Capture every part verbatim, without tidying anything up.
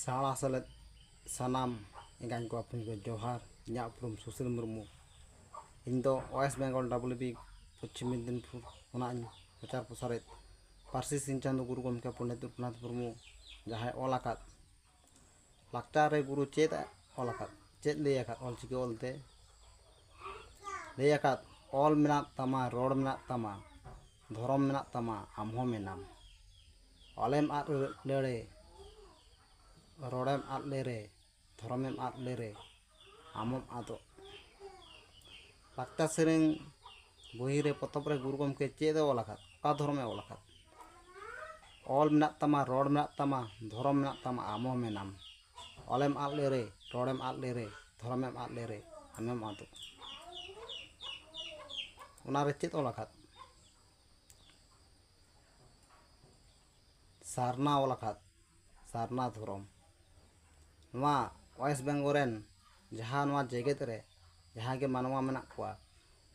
ᱥᱟᱶᱛᱟ ᱥᱮᱞᱮᱫ ᱥᱟᱱᱟᱢ ᱮᱸᱜᱟᱧ ᱠᱚ ᱵᱚᱠᱚᱧ ᱠᱚ ᱡᱚᱦᱟᱨ᱾ ᱤᱧᱟᱹᱜ ᱩᱯᱨᱩᱢ ᱥᱩᱥᱤᱞ ᱢᱩᱨᱢᱩ᱾ ᱤᱧ ᱫᱚ West Bengal W B ᱯᱚᱪᱷᱤᱢ ᱢᱮᱫᱤᱱᱯᱩᱨ ᱠᱷᱚᱱᱟᱜ ᱤᱧ ᱯᱨᱚᱪᱟᱨ ᱯᱨᱚᱥᱟᱨᱮᱫ ᱯᱟᱹᱨᱥᱤ ᱥᱤᱧ ᱪᱟᱸᱫᱳ ᱜᱩᱨᱩ ᱜᱚᱢᱠᱮ ᱯᱚᱱᱰᱤᱛ ᱨᱚᱜᱷᱩᱱᱟᱛᱷ ᱢᱩᱨᱢᱩ ᱡᱟᱦᱟᱸᱭ ᱚᱞ ᱟᱠᱟᱫ ᱞᱟᱠᱪᱟᱨ ᱨᱮ ᱜᱩᱨᱩ ᱪᱮᱫ ᱚᱞ ᱟᱠᱟᱫ, ᱪᱮᱫ ᱞᱟᱹᱭ ᱟᱠᱟᱫ ᱚᱞᱪᱤᱠᱤ ᱚᱞᱛᱮ ᱞᱟᱹᱭ ᱟᱠᱟᱫ, ᱚᱞ ᱢᱮᱱᱟᱜ ᱛᱟᱢᱟ, ᱨᱚᱲ ᱢᱮᱱᱟᱜ ᱛᱟᱢᱟ, ᱫᱷᱚᱨᱚᱢ ᱢᱮᱱᱟᱜ ᱛᱟᱢᱟ, ᱟᱢ ᱦᱚᱸ ᱢᱮᱱᱟᱢ᱾ ᱚᱞᱮᱢ ᱟᱫ ᱞᱮᱨᱮ, ᱨᱚᱲᱮᱢ ᱟᱫ ᱞᱮᱨᱮ, ᱫᱷᱚᱨᱚᱢᱮᱢ ᱟᱫ ᱞᱮᱨᱮ, ᱟᱢ ᱦᱚᱸᱢ ᱟᱫᱚᱜ᱾ ᱞᱟᱠᱪᱟᱨ ᱥᱮᱨᱮᱧ ᱵᱚᱦᱤ ᱨᱮ, ᱯᱚᱛᱚᱵ ᱨᱮ ᱜᱩᱨᱩ ᱜᱚᱢᱠᱮ ᱪᱮᱫ ᱮ ᱚᱞ ᱟᱠᱟᱫ? ᱚᱠᱟ ᱫᱷᱚᱨᱚᱢᱮ ᱚᱞ ᱟᱠᱟᱫ? ᱚᱞ ᱢᱮᱱᱟᱜ ᱛᱟᱢᱟ, ᱨᱚᱲ ᱢᱮᱱᱟᱜ ᱛᱟᱢᱟ, ᱫᱷᱚᱨᱚᱢ ᱢᱮᱱᱟᱜ ᱛᱟᱢᱟ, ᱟᱢ ᱦᱚᱸ ᱢᱮᱱᱟᱢ᱾ ᱚᱞᱮᱢ ᱟᱫ ᱞᱮᱨᱮ, ᱨᱚᱲᱮᱢ ᱟᱫ ᱞᱮᱨᱮ, ᱫᱷᱚᱨᱚᱢᱮᱢ ᱟᱫ ᱞᱮᱨᱮ, ᱟᱢᱮᱢ ᱟᱫᱚᱜ᱾ ᱚᱱᱟᱨᱮ ᱪᱮᱫ ᱚᱞ ᱟᱠᱟᱫ? ᱥᱟᱨᱱᱟ ᱚᱞ ᱟᱠᱟᱫ, ᱥᱟᱨᱱᱟ ᱫᱷᱚᱨᱚᱢ᱾ ᱱᱚᱣᱟ West Bengal ᱨᱮᱱ ᱡᱟᱦᱟᱸ ᱱᱚᱣᱟ ᱡᱮᱜᱮᱛ ᱨᱮ ᱡᱟᱦᱟᱸ ᱜᱮ ᱢᱟᱱᱣᱟ ᱢᱮᱱᱟᱜ ᱠᱚᱣᱟ,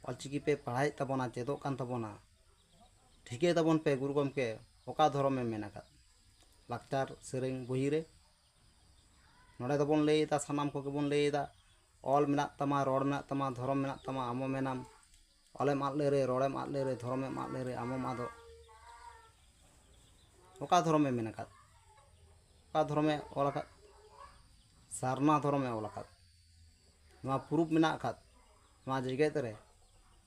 ᱚᱞᱪᱤᱠᱤ ᱯᱮ ᱯᱟᱲᱦᱟᱣᱮᱫ ᱛᱟᱵᱚᱱᱟ, ᱪᱮᱫᱚᱜ ᱠᱟᱱ ᱛᱟᱵᱚᱱᱟ, ᱴᱷᱤᱠᱟᱹᱭ ᱛᱟᱵᱚᱱ ᱯᱮ ᱜᱩᱨᱩ ᱜᱚᱢᱠᱮ ᱚᱠᱟ ᱫᱷᱚᱨᱚᱢᱮ ᱢᱮᱱ ᱟᱠᱟᱫ ᱞᱟᱠᱪᱟᱨ ᱥᱮᱨᱮᱧ ᱵᱚᱦᱤ ᱨᱮ᱾ ᱱᱚᱰᱮ ᱫᱚᱵᱚᱱ ᱞᱟᱹᱭ ᱮᱫᱟ, ᱥᱟᱱᱟᱢ ᱠᱚᱜᱮ ᱵᱚᱱ ᱞᱟᱹᱭ ᱮᱫᱟ, ᱚᱞ ᱢᱮᱱᱟᱜ ᱛᱟᱢᱟ, ᱨᱚᱲ ᱢᱮᱱᱟᱜ ᱛᱟᱢᱟ, ᱫᱷᱚᱨᱚᱢ ᱢᱮᱱᱟᱜ ᱛᱟᱢᱟ, ᱟᱢ ᱦᱚᱸ ᱢᱮᱱᱟᱢ᱾ ᱚᱞᱮᱢ ᱟᱫ ᱞᱮᱨᱮ, ᱨᱚᱲᱮᱢ ᱟᱫ ᱞᱮᱨᱮ, ᱫᱷᱚᱨᱚᱢᱮᱢ ᱟᱫ ᱞᱮᱨᱮ, ᱟᱢ ᱦᱚᱸᱢ ᱟᱫᱚᱜ᱾ ᱚᱠᱟ ᱫᱷᱚᱨᱚᱢᱮ ᱢᱮᱱ ᱟᱠᱟᱫ? ᱚᱠᱟ ᱫᱷᱚᱨᱚᱢᱮ ᱚᱞ ᱟᱠᱟᱫ? ᱥᱟᱨᱱᱟ ᱫᱷᱚᱨᱚᱢᱮ ᱚᱞ ᱟᱠᱟᱫ᱾ ᱱᱚᱣᱟ ᱯᱩᱨᱩᱵ ᱢᱮᱱᱟᱜ ᱟᱠᱟᱫ ᱱᱚᱣᱟ ᱡᱮᱜᱮᱛ ᱨᱮ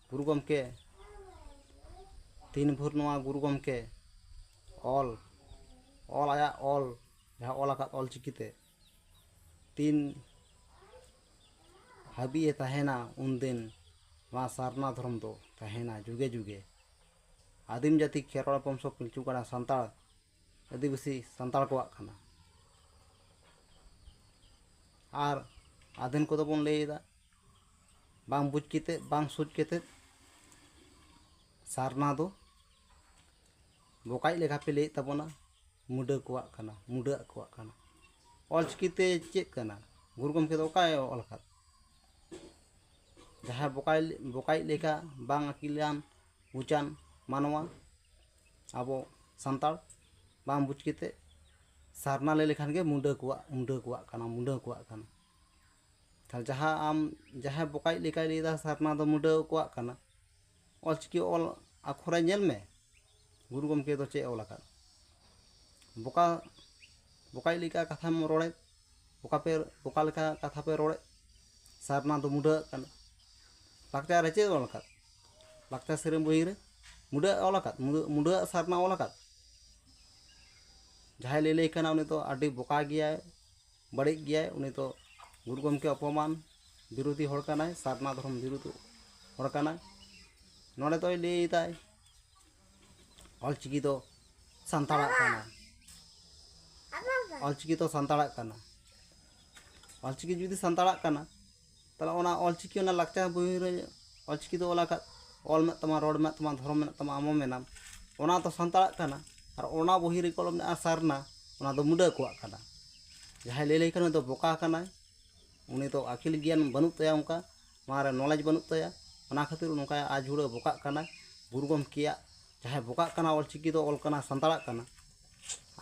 ᱜᱩᱨᱩ ᱜᱚᱢᱠᱮ ᱛᱤᱱ ᱵᱷᱳᱨ ᱱᱚᱣᱟ ᱜᱩᱨᱩ ᱜᱚᱢᱠᱮ ᱚᱞ, ᱚᱞ ᱟᱭᱟᱜ ᱚᱞ, ᱡᱟᱦᱟᱸ ᱚᱞ ᱟᱠᱟᱫ ᱚᱞ ᱪᱤᱠᱤᱛᱮ, ᱛᱤᱱ ᱦᱟᱹᱵᱤᱡ ᱮ ᱛᱟᱦᱮᱱᱟ, ᱩᱱᱫᱤᱱ ᱱᱚᱣᱟ ᱥᱟᱨᱱᱟ ᱫᱷᱚᱨᱚᱢ ᱫᱚ ᱛᱟᱦᱮᱱᱟ ᱡᱩᱜᱮ ᱡᱩᱜᱮ᱾ ᱟᱹᱫᱤᱢ ᱡᱟᱹᱛᱤ ᱠᱷᱮᱨᱣᱟᱲ ᱵᱚᱝᱥᱚ ᱯᱤᱞᱪᱩ ᱜᱟᱲᱟ ᱥᱟᱱᱛᱟᱲ, ᱟᱹᱫᱤᱵᱟᱹᱥᱤ ᱥᱟᱱᱛᱟᱲ ᱠᱚᱣᱟᱜ ᱠᱟᱱᱟ᱾ ᱟᱨ ᱟᱫᱷᱮᱱ ᱠᱚᱫᱚ ᱵᱚᱱ ᱞᱟᱹᱭ ᱮᱫᱟ, ᱵᱟᱝ ᱵᱩᱡᱽ ᱠᱟᱛᱮᱫ, ᱵᱟᱝ ᱥᱩᱡᱽ ᱠᱟᱛᱮᱫ ᱥᱟᱨᱱᱟ ᱫᱚ ᱵᱚᱠᱟᱭᱤᱡ ᱞᱮᱠᱟ ᱯᱮ ᱞᱟᱹᱭᱮᱫ ᱛᱟᱵᱚᱱᱟ, ᱢᱩᱰᱟᱹ ᱠᱚᱣᱟᱜ ᱠᱟᱱᱟ, ᱢᱩᱰᱟᱹ ᱟᱜ ᱠᱚᱣᱟᱜ ᱠᱟᱱᱟ᱾ ᱚᱞᱪᱤᱠᱤᱛᱮ ᱪᱮᱫ ᱠᱟᱱᱟ? ᱜᱩᱨᱩ ᱜᱚᱢᱠᱮ ᱫᱚ ᱚᱠᱟᱭ ᱚᱞ ᱟᱠᱟᱫ? ᱡᱟᱦᱟᱸᱭ ᱵᱚᱠᱟᱭ, ᱵᱚᱠᱟᱭᱤᱡ ᱞᱮᱠᱟ ᱵᱟᱝ ᱟᱹᱠᱤᱞᱟᱱ ᱵᱩᱡᱟᱱ ᱢᱟᱱᱣᱟ, ᱟᱵᱚ ᱥᱟᱱᱛᱟᱲ ᱵᱟᱝ ᱵᱩᱡᱽ ᱠᱟᱛᱮᱫ ᱥᱟᱨᱱᱟ ᱞᱟᱹᱭ ᱞᱮᱠᱷᱟᱱ ᱜᱮ ᱢᱩᱰᱟᱹ ᱠᱚᱣᱟᱜ, ᱢᱩᱰᱟᱹ ᱠᱚᱣᱟᱜ ᱠᱟᱱᱟ, ᱢᱩᱰᱟᱹ ᱠᱚᱣᱟᱜ ᱠᱟᱱᱟ᱾ ᱛᱟᱦᱞᱮ ᱡᱟᱦᱟᱸ ᱟᱢ, ᱡᱟᱦᱟᱸᱭ ᱵᱚᱠᱟᱭᱤᱡ ᱞᱮᱠᱟᱭ ᱞᱟᱹᱭᱫᱟ ᱥᱟᱨᱱᱟ ᱫᱚ ᱢᱩᱰᱟᱹ ᱠᱚᱣᱟᱜ ᱠᱟᱱᱟ, ᱚᱞᱪᱤᱠᱤ ᱚᱞ ᱟᱠᱷᱚᱨ ᱨᱮ ᱧᱮᱞ ᱢᱮ, ᱜᱩᱨᱩ ᱜᱚᱢᱠᱮ ᱫᱚ ᱪᱮᱫ ᱮ ᱚᱞ ᱟᱠᱟᱫ? ᱵᱚᱠᱟ, ᱵᱚᱠᱟᱭᱤᱡ ᱞᱮᱠᱟ ᱠᱟᱛᱷᱟᱢ ᱨᱚᱲᱮᱫ, ᱵᱚᱠᱟ ᱯᱮ, ᱵᱚᱠᱟ ᱞᱮᱠᱟ ᱠᱟᱛᱷᱟ ᱯᱮ ᱨᱚᱲᱮᱫ, ᱥᱟᱨᱱᱟ ᱫᱚ ᱢᱩᱰᱟᱹ ᱟᱜ ᱠᱟᱱᱟ᱾ ᱞᱟᱠᱪᱟᱨ ᱨᱮ ᱪᱮᱫ ᱮ ᱚᱞ ᱟᱠᱟᱫ? ᱞᱟᱠᱪᱟᱨ ᱥᱮᱨᱮᱧ ᱵᱚᱦᱤ ᱨᱮ ᱢᱩᱰᱟᱹ ᱟᱜ ᱚᱞ ᱟᱠᱟᱫ, ᱢᱩᱰᱟᱹ, ᱢᱩᱰᱟᱹ ᱟᱜ ᱥᱟᱨᱱᱟ ᱚᱞ ᱟᱠᱟᱫ᱾ ᱡᱟᱦᱟᱸᱭ ᱞᱟᱹᱭ ᱞᱟᱹᱭ ᱠᱟᱱᱟ ᱩᱱᱤ ᱫᱚ ᱟᱹᱰᱤ ᱵᱚᱠᱟ ᱜᱮᱭᱟᱭ, ᱵᱟᱹᱲᱤᱡ ᱜᱮᱭᱟᱭ, ᱩᱱᱤ ᱫᱚ ᱜᱩᱨᱩ ᱜᱚᱢᱠᱮ ᱚᱯᱚᱢᱟᱱ ᱵᱤᱨᱳᱫᱷᱤ ᱦᱚᱲ ᱠᱟᱱᱟᱭ, ᱥᱟᱨᱱᱟ ᱫᱷᱚᱨᱚᱢ ᱵᱤᱨᱳᱫᱷ ᱦᱚᱲ ᱠᱟᱱᱟᱭ᱾ ᱱᱚᱰᱮ ᱫᱚᱭ ᱞᱟᱹᱭᱫᱟᱭ ᱚᱞᱪᱤᱠᱤ ᱫᱚ ᱥᱟᱱᱛᱟᱲᱟᱜ ᱠᱟᱱᱟ, ᱚᱞᱪᱤᱠᱤ ᱫᱚ ᱥᱟᱱᱛᱟᱲᱟᱜ ᱠᱟᱱᱟ᱾ ᱚᱞᱪᱤᱠᱤ ᱡᱩᱫᱤ ᱥᱟᱱᱛᱟᱲᱟᱜ ᱠᱟᱱᱟ, ᱛᱟᱦᱞᱮ ᱚᱱᱟ ᱚᱞᱪᱤᱠᱤ, ᱚᱱᱟ ᱞᱟᱠᱪᱟᱨ ᱵᱚᱦᱤ ᱨᱮ ᱚᱞᱪᱤᱠᱤ ᱫᱚ ᱚᱞ ᱟᱠᱟᱫ, ᱚᱞ ᱢᱮᱱᱟᱜ ᱛᱟᱢᱟ, ᱨᱚᱲ ᱢᱮᱱᱟᱜ ᱛᱟᱢᱟ, ᱫᱷᱚᱨᱚᱢ ᱢᱮᱱᱟᱜ ᱛᱟᱢᱟ, ᱟᱢ ᱦᱚᱸ ᱢᱮᱱᱟᱢ, ᱚᱱᱟ ᱫᱚ ᱥᱟᱱᱛᱟᱲᱟᱜ ᱠᱟᱱᱟ᱾ ᱟᱨ ᱚᱱᱟ ᱵᱚᱦᱤ ᱨᱮ ᱚᱞ ᱢᱮᱱᱟᱜᱼᱟ ᱥᱟᱨᱱᱟ, ᱚᱱᱟ ᱫᱚ ᱢᱩᱰᱟᱹ ᱠᱚᱣᱟᱜ ᱠᱟᱱᱟ᱾ ᱡᱟᱦᱟᱸᱭ ᱞᱟᱹᱭ ᱞᱟᱹᱭ ᱠᱟᱱᱟ ᱩᱱᱤ ᱫᱚ ᱵᱚᱠᱟ ᱠᱟᱱᱟᱭ, ᱩᱱᱤ ᱫᱚ ᱟᱹᱠᱤᱞ ᱜᱮᱭᱟᱱ ᱵᱟᱹᱱᱩᱜ ᱛᱟᱭᱟ, ᱚᱱᱠᱟ ᱚᱱᱟ ᱨᱮ ᱱᱚᱞᱮᱡᱽ ᱵᱟᱹᱱᱩᱜ ᱛᱟᱭᱟ, ᱚᱱᱟ ᱠᱷᱟᱹᱛᱤᱨ ᱱᱚᱝᱠᱟ ᱟᱡᱷᱩᱲᱟᱹ ᱵᱚᱠᱟᱜ ᱠᱟᱱᱟᱭ᱾ ᱜᱩᱨᱩ ᱜᱚᱢᱠᱮᱭᱟᱜ ᱡᱟᱦᱟᱸᱭ ᱵᱚᱠᱟᱜ ᱠᱟᱱᱟ, ᱚᱞᱪᱤᱠᱤ ᱫᱚ ᱚᱞ ᱠᱟᱱᱟ, ᱥᱟᱱᱛᱟᱲᱟᱜ ᱠᱟᱱᱟ᱾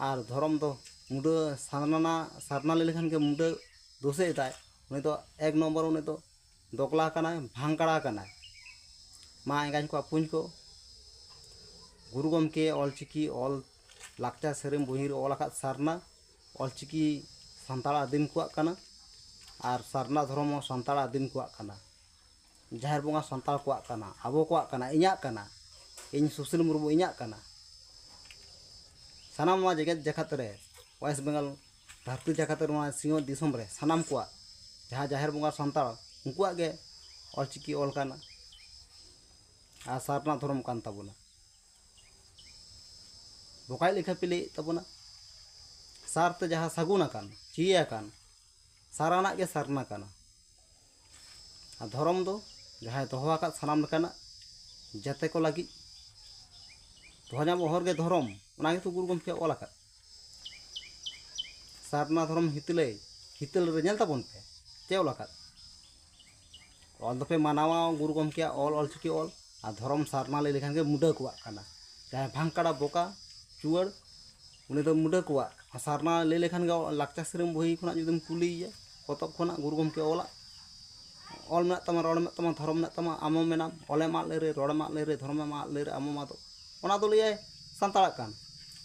ᱟᱨ ᱫᱷᱚᱨᱚᱢ ᱫᱚ ᱢᱩᱰᱟᱹ ᱥᱟᱨᱱᱟ, ᱥᱟᱨᱱᱟ ᱞᱟᱹᱭ ᱞᱮᱠᱷᱟᱱ ᱜᱮ ᱢᱩᱰᱟᱹ ᱫᱳᱥᱮᱫᱟᱭ᱾ ᱩᱱᱤ ᱫᱚ ᱮᱠ ᱱᱚᱢᱵᱚᱨ, ᱩᱱᱤ ᱫᱚ ᱫᱚᱜᱽᱞᱟ ᱠᱟᱱᱟᱭ, ᱵᱷᱟᱝᱠᱲᱟ ᱠᱟᱱᱟᱭ᱾ ᱢᱟ ᱮᱸᱜᱟᱧ ᱠᱚ ᱟᱹᱯᱩᱧ ᱠᱚ, ᱜᱩᱨᱩ ᱜᱚᱢᱠᱮ ᱚᱞᱪᱤᱠᱤ ᱚᱞ, ᱞᱟᱠᱪᱟᱨ ᱥᱮᱨᱮᱧ ᱵᱚᱦᱤ ᱨᱮ ᱚᱞ ᱟᱠᱟᱫ ᱥᱟᱨᱱᱟ ᱚᱞᱪᱤᱠᱤ ᱥᱟᱱᱛᱟᱲ ᱟᱹᱫᱤᱢ ᱠᱚᱣᱟᱜ ᱠᱟᱱᱟ, ᱟᱨ ᱥᱟᱨᱱᱟ ᱫᱷᱚᱨᱚᱢ ᱦᱚᱸ ᱥᱟᱱᱛᱟᱲ ᱟᱹᱫᱤᱢ ᱠᱚᱣᱟᱜ ᱠᱟᱱᱟ᱾ ᱡᱟᱦᱮᱨ ᱵᱚᱸᱜᱟ ᱥᱟᱱᱛᱟᱲ ᱠᱚᱣᱟᱜ ᱠᱟᱱᱟ, ᱟᱵᱚ ᱠᱚᱣᱟᱜ ᱠᱟᱱᱟ, ᱤᱧᱟᱹᱜ ᱠᱟᱱᱟ, ᱤᱧ ᱥᱩᱥᱤᱞ ᱢᱩᱨᱢᱩ ᱤᱧᱟᱹᱜ ᱠᱟᱱᱟ᱾ ᱥᱟᱱᱟᱢ ᱱᱚᱣᱟ ᱡᱮᱜᱮᱛ ᱡᱟᱠᱟᱛ ᱨᱮ, ᱳᱭᱮᱥᱴ ᱵᱮᱝᱜᱚᱞ ᱫᱷᱟᱹᱨᱛᱤ ᱡᱟᱠᱟᱛ ᱨᱮ, ᱱᱚᱣᱟ ᱥᱤᱧᱚᱛ ᱫᱤᱥᱚᱢ ᱨᱮ ᱥᱟᱱᱟᱢ ᱠᱚᱣᱟᱜ, ᱡᱟᱦᱟᱸ ᱡᱟᱦᱮᱨ ᱵᱚᱸᱜᱟ ᱥᱟᱱᱛᱟᱲ, ᱩᱱᱠᱩᱣᱟᱜ ᱜᱮ ᱚᱞᱪᱤᱠᱤ ᱚᱞ ᱠᱟᱱᱟ ᱟᱨ ᱥᱟᱨᱱᱟ ᱫᱷᱚᱨᱚᱢ ᱠᱟᱱ ᱛᱟᱵᱚᱱᱟ᱾ ᱵᱚᱠᱟᱭ ᱞᱮᱠᱷᱟ ᱯᱮ ᱞᱟᱹᱭᱮᱫ ᱛᱟᱵᱚᱱᱟ, ᱥᱟᱨ ᱛᱮ ᱡᱟᱦᱟᱸ ᱥᱟᱹᱜᱩᱱ ᱟᱠᱟᱱ, ᱪᱤᱭᱟᱹ ᱟᱠᱟᱱ, ᱥᱟᱨᱟᱱᱟᱜ ᱜᱮ ᱥᱟᱨᱱᱟ ᱠᱟᱱᱟ᱾ ᱟᱨ ᱫᱷᱚᱨᱚᱢ ᱫᱚ ᱡᱟᱦᱟᱸᱭ ᱫᱚᱦᱚ ᱟᱠᱟᱫ ᱥᱟᱱᱟᱢ ᱞᱮᱠᱟᱱᱟᱜ ᱡᱟᱛᱮ ᱠᱚ ᱞᱟᱹᱜᱤᱫ, ᱫᱚᱦᱚ ᱧᱟᱢᱚᱜ ᱦᱚᱨ ᱜᱮ ᱫᱷᱚᱨᱚᱢ, ᱚᱱᱟ ᱜᱮᱛᱚ ᱜᱩᱨᱩ ᱜᱚᱢᱠᱮ ᱚᱞ ᱟᱠᱟᱫ᱾ ᱥᱟᱨᱱᱟ ᱫᱷᱚᱨᱚᱢ ᱦᱤᱛᱟᱹᱞᱟᱹᱭ, ᱦᱤᱛᱟᱹᱞ ᱨᱮ ᱧᱮᱞ ᱛᱟᱵᱚᱱ ᱯᱮ ᱪᱮᱫ ᱚᱞ ᱟᱠᱟᱫ᱾ ᱚᱞ ᱫᱚᱯᱮ ᱢᱟᱱᱟᱣᱟ ᱜᱩᱨᱩ ᱜᱚᱢᱠᱮᱭᱟᱜ ᱚᱞ, ᱚᱞᱪᱤᱠᱤ ᱚᱞ, ᱟᱨ ᱫᱷᱚᱨᱚᱢ ᱥᱟᱨᱱᱟ ᱞᱟᱹᱭ ᱞᱮᱠᱷᱟᱱ ᱜᱮ ᱢᱩᱰᱟᱹ ᱠᱚᱣᱟᱜ ᱠᱟᱱᱟ᱾ ᱡᱟᱦᱟᱸᱭ ᱵᱷᱟᱝᱠᱟᱲᱟ ᱵᱚᱠᱟ ᱪᱩᱣᱟᱹᱲ, ᱩᱱᱤ ᱫᱚ ᱢᱩᱰᱟᱹ ᱠᱚᱣᱟᱜ ᱥᱟᱨᱱᱟ ᱞᱟᱹᱭ ᱞᱮᱠᱷᱟᱱ ᱜᱮ ᱞᱟᱠᱪᱟᱨ ᱥᱮᱨᱮᱧ ᱵᱳᱭ ᱠᱷᱚᱱᱟᱜ ᱡᱩᱫᱤᱢ ᱠᱩᱞᱤᱭᱮᱭᱟ, ᱯᱚᱛᱚᱵ ᱠᱷᱚᱱᱟᱜ ᱜᱩᱨᱩ ᱜᱚᱢᱠᱮ ᱚᱞᱟᱜ, ᱚᱞ ᱢᱮᱱᱟᱜ ᱛᱟᱢᱟ, ᱨᱚᱲ ᱢᱮᱱᱟᱜ ᱛᱟᱢᱟ, ᱫᱷᱚᱨᱚᱢ ᱢᱮᱱᱟᱜ ᱛᱟᱢᱟ, ᱟᱢᱮᱢ ᱟᱫ ᱞᱮᱨᱮ, ᱨᱚᱲᱮᱢ ᱟᱫ ᱞᱮᱨᱮ, ᱫᱷᱚᱨᱚᱢᱮᱢ ᱟᱫ ᱞᱮᱨᱮ, ᱟᱢᱮᱢ ᱟᱫᱚᱜ, ᱚᱱᱟ ᱫᱚ ᱞᱟᱹᱭᱟᱭ ᱥᱟᱱᱛᱟᱲᱟᱜ ᱠᱟᱱ,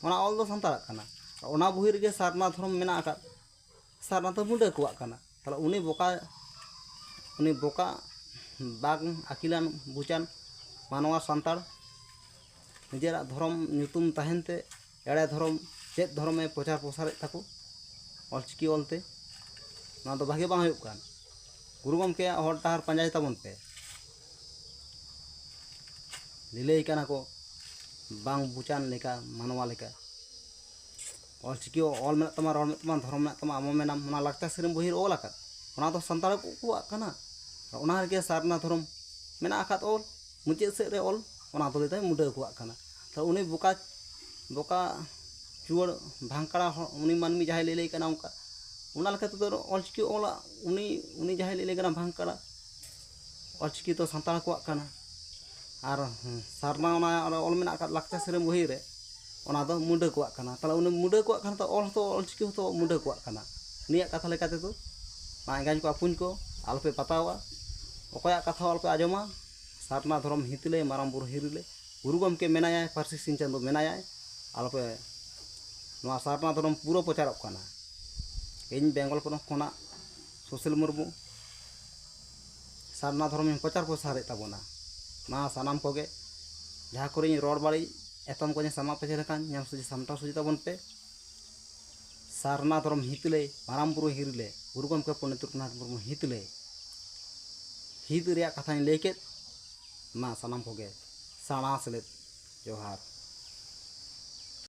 ᱚᱱᱟ ᱚᱞ ᱫᱚ ᱥᱟᱱᱛᱟᱲᱟᱜ ᱠᱟᱱᱟ᱾ ᱚᱱᱟ ᱵᱳᱭ ᱨᱮᱜᱮ ᱥᱟᱨᱱᱟ ᱫᱷᱚᱨᱚᱢ ᱢᱮᱱᱟᱜ ᱟᱠᱟᱫ, ᱥᱟᱨᱱᱟ ᱫᱚ ᱢᱩᱰᱟᱹ ᱠᱚᱣᱟᱜ ᱠᱟᱱᱟ᱾ ᱛᱟᱦᱚᱞᱮ ᱩᱱᱤ ᱵᱚᱠᱟ, ᱩᱱᱤ ᱵᱚᱠᱟ ᱵᱟᱝ ᱟᱹᱠᱤᱞᱟᱱ ᱵᱩᱡᱟᱱ ᱢᱟᱱᱣᱟ ᱥᱟᱱᱛᱟᱲ ᱱᱤᱡᱮᱨᱟᱜ ᱫᱷᱚᱨᱚᱢ ᱧᱩᱛᱩᱢ ᱛᱟᱦᱮᱱ ᱛᱮ ᱮᱲᱮ ᱫᱷᱚᱨᱚᱢ, ᱪᱮᱫ ᱫᱷᱚᱨᱚᱢᱮ ᱯᱨᱚᱪᱟᱨ ᱯᱨᱚᱥᱟᱨᱮᱫ ᱛᱟᱠᱚ ᱚᱞᱪᱤᱠᱤ ᱚᱞᱛᱮ᱾ ᱱᱚᱣᱟ ᱫᱚ ᱵᱷᱟᱜᱮ ᱵᱟᱝ ᱦᱩᱭᱩᱜ ᱠᱟᱱ᱾ ᱜᱩᱨᱩ ᱜᱚᱢᱠᱮᱭᱟᱜ ᱦᱚᱨ ᱰᱟᱦᱟᱨ ᱯᱟᱸᱡᱟᱭ ᱛᱟᱵᱚᱱ ᱯᱮ᱾ ᱞᱤᱞᱟᱹᱭ ᱠᱟᱱᱟ ᱠᱚ ᱵᱟᱝ ᱵᱩᱪᱟᱱ ᱞᱮᱠᱟ, ᱢᱟᱱᱣᱟ ᱞᱮᱠᱟ᱾ ᱚᱞᱪᱤᱠᱤ ᱚᱞ ᱢᱮᱱᱟᱜ ᱛᱟᱢᱟ, ᱨᱚᱲ ᱢᱮᱱᱟᱜ ᱛᱟᱢᱟ, ᱫᱷᱚᱨᱚᱢ ᱢᱮᱱᱟᱜ ᱛᱟᱢᱟ, ᱟᱢ ᱦᱚᱸ ᱢᱮᱱᱟᱢ, ᱚᱱᱟ ᱞᱟᱠᱪᱟᱨ ᱥᱮᱨᱮᱧ ᱵᱳᱭ ᱨᱮ ᱚᱞ ᱟᱠᱟᱫ, ᱚᱱᱟ ᱫᱚ ᱥᱟᱱᱛᱟᱲ ᱠᱚᱣᱟᱜ ᱠᱟᱱᱟ᱾ ᱚᱱᱟ ᱨᱮᱜᱮ ᱥᱟᱨᱱᱟ ᱫᱷᱚᱨᱚᱢ ᱢᱮᱱᱟᱜ ᱟᱠᱟᱫ ᱚᱞ, ᱢᱩᱪᱟᱹᱫ ᱥᱮᱫ ᱨᱮ ᱚᱞ, ᱚᱱᱟ ᱫᱚ ᱞᱟᱹᱭ ᱫᱟᱭ ᱢᱩᱰᱟᱹ ᱠᱚᱣᱟᱜ ᱠᱟᱱᱟ᱾ ᱛᱚ ᱩᱱᱤ ᱵᱚᱠᱟ, ᱵᱚᱠᱟ ᱪᱩᱣᱟᱹᱲ ᱵᱷᱟᱝᱠᱟᱲᱟ ᱦᱚᱲ, ᱩᱱᱤ ᱢᱟᱹᱱᱢᱤ ᱡᱟᱦᱟᱸᱭ ᱞᱟᱹᱭ ᱞᱟᱹᱭ ᱠᱟᱱᱟ ᱚᱱᱠᱟ, ᱚᱱᱟ ᱞᱮᱠᱟ ᱛᱮᱫᱚ ᱚᱞᱪᱤᱠᱤ ᱚᱞᱟᱜ ᱩᱱᱤ, ᱩᱱᱤ ᱡᱟᱦᱟᱸᱭ ᱞᱟᱹᱭ ᱞᱟᱹᱭ ᱠᱟᱱᱟ ᱵᱷᱟᱝᱠᱟᱲᱟ, ᱚᱞᱪᱤᱠᱤ ᱫᱚ ᱥᱟᱱᱛᱟᱲ ᱠᱚᱣᱟᱜ ᱠᱟᱱᱟ᱾ ᱟᱨ ᱥᱟᱨᱱᱟ ᱚᱱᱟ ᱚᱞ ᱢᱮᱱᱟᱜ ᱟᱠᱟᱫ ᱞᱟᱠᱪᱟᱨ ᱥᱮᱨᱮᱧ ᱵᱳᱭ ᱨᱮ, ᱚᱱᱟ ᱫᱚ ᱢᱩᱰᱟᱹ ᱠᱚᱣᱟᱜ ᱠᱟᱱᱟ᱾ ᱛᱟᱦᱚᱞᱮ ᱩᱱᱤ ᱢᱩᱰᱟᱹ ᱠᱚᱣᱟᱜ ᱠᱷᱟᱱ ᱛᱚ ᱚᱞ ᱦᱚᱸᱛᱚ, ᱚᱞᱪᱤᱠᱤ ᱦᱚᱸᱛᱚ ᱢᱩᱰᱟᱹ ᱠᱚᱣᱟᱜ ᱠᱟᱱᱟ᱾ ᱩᱱᱤᱭᱟᱜ ᱠᱟᱛᱷᱟ ᱞᱮᱠᱟ ᱛᱮᱫᱚ ᱢᱟ ᱮᱸᱜᱟᱧ ᱠᱚ ᱟᱹᱯᱩᱧ ᱠᱚ ᱟᱞᱚᱯᱮ ᱯᱟᱛᱟᱣᱟ, ᱚᱠᱚᱭᱟᱜ ᱠᱟᱛᱷᱟ ᱦᱚᱸ ᱟᱞᱚᱯᱮ ᱟᱸᱡᱚᱢᱟ᱾ ᱥᱟᱨᱱᱟ ᱫᱷᱚᱨᱚᱢ ᱦᱤᱛ ᱞᱮ, ᱢᱟᱨᱟᱝ ᱵᱩᱨᱩ ᱦᱤᱨᱤ ᱞᱮ, ᱜᱩᱨᱩ ᱜᱚᱢᱠᱮ ᱢᱮᱱᱟᱭᱟᱭ, ᱯᱟᱹᱨᱥᱤ ᱥᱤᱧ ᱪᱟᱸᱫᱚ ᱢᱮᱱᱟᱭᱟᱭ, ᱟᱞᱚᱯᱮ ᱱᱚᱣᱟ ᱥᱟᱨᱱᱟ ᱫᱷᱚᱨᱚᱢ ᱯᱩᱨᱟᱹ ᱯᱨᱚᱪᱟᱨᱚᱜ ᱠᱟᱱᱟ᱾ ᱤᱧ ᱵᱮᱝᱜᱚᱞ ᱯᱚᱱᱚᱛ ᱠᱷᱚᱱᱟᱜ ᱥᱩᱥᱤᱞ ᱢᱩᱨᱢᱩ ᱥᱟᱨᱱᱟ ᱫᱷᱚᱨᱚᱢ ᱤᱧ ᱯᱨᱚᱪᱟᱨ ᱯᱨᱚᱥᱟᱨᱮᱫ ᱛᱟᱵᱚᱱᱟ᱾ ᱢᱟ ᱥᱟᱱᱟᱢ ᱠᱚᱜᱮ ᱡᱟᱦᱟᱸ ᱠᱚᱨᱮᱧ ᱨᱚᱲ ᱵᱟᱹᱲᱤᱡ, ᱮᱛᱚᱢ ᱠᱚᱧ ᱥᱟᱢᱟ ᱯᱟᱪᱷᱮ ᱞᱮᱠᱷᱟᱱ ᱧᱮᱞ ᱥᱚᱡᱷᱮ ᱥᱟᱢᱴᱟᱣ ᱥᱚᱡᱷᱮ ᱛᱟᱵᱚᱱ ᱯᱮ᱾ ᱥᱟᱨᱱᱟ ᱫᱷᱚᱨᱚᱢ ᱦᱤᱛ ᱞᱟᱹᱭ, ᱢᱟᱨᱟᱝ ᱵᱩᱨᱩ ᱦᱤᱨᱤ ᱞᱟᱹᱭ, ᱜᱩᱨᱩ ᱜᱚᱢᱠᱮ ᱯᱚᱱᱰᱤᱛ ᱨᱚᱜᱷᱩᱱᱟᱛᱷ ᱢᱩᱨᱢᱩ ᱦᱤᱛ ᱞᱟᱹᱭ, ᱦᱤᱛ ᱨᱮᱭᱟᱜ ᱠᱟᱛᱷᱟᱧ ᱞᱟᱹᱭ ᱠᱮᱫ᱾ ᱢᱟ ᱥᱟᱱᱟᱢ ᱠᱚᱜᱮ ᱥᱟᱬᱟ ᱥᱮᱞᱮᱫ ᱡᱚᱦᱟᱨ᱾